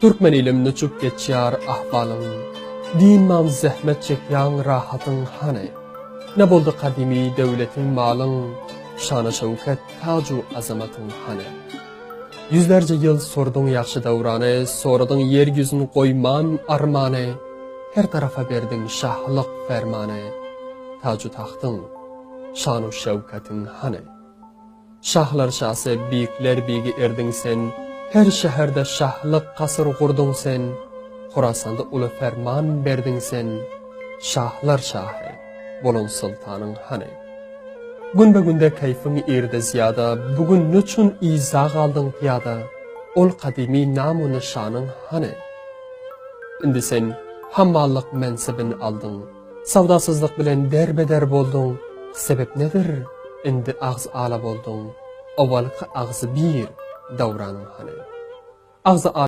Türkmen ilim niçük geçýär ahwalyň, Dynman zähmet çekýäň rahatyň hany? Ne boldy gadymy döwletiň malyň, Şany-şöwket taju azamatyň hany? Ýüzlerce ýyl surduň ýagşy döwrany, Soradyň ýer ýüzün goýman armany, Her tarapa berdiň şahylyk fermany, Taju-tagtyň, şanu-şöwketiň hany? Şahlar şasy, beýikler beýigi erdiň sen, Her şäherde şahylyk kasyr gurduň sen, Horasanda uly ferman berdiň sen, Şahlar şahy bolan soltanyň hany? Günbe-günde keýfiň irdi zyýada, Bu gün neçün yza galdyň pyýada, Ol gadymy nam-u nyşanyň hany? Indi sen hammallyk mensebin aldyň, Sawdasyzlyk bilen derbe-der bolduň, Sebep nedir, indi agz ala bolduň, Owalky agzy bir döwranyň hany? Agzy.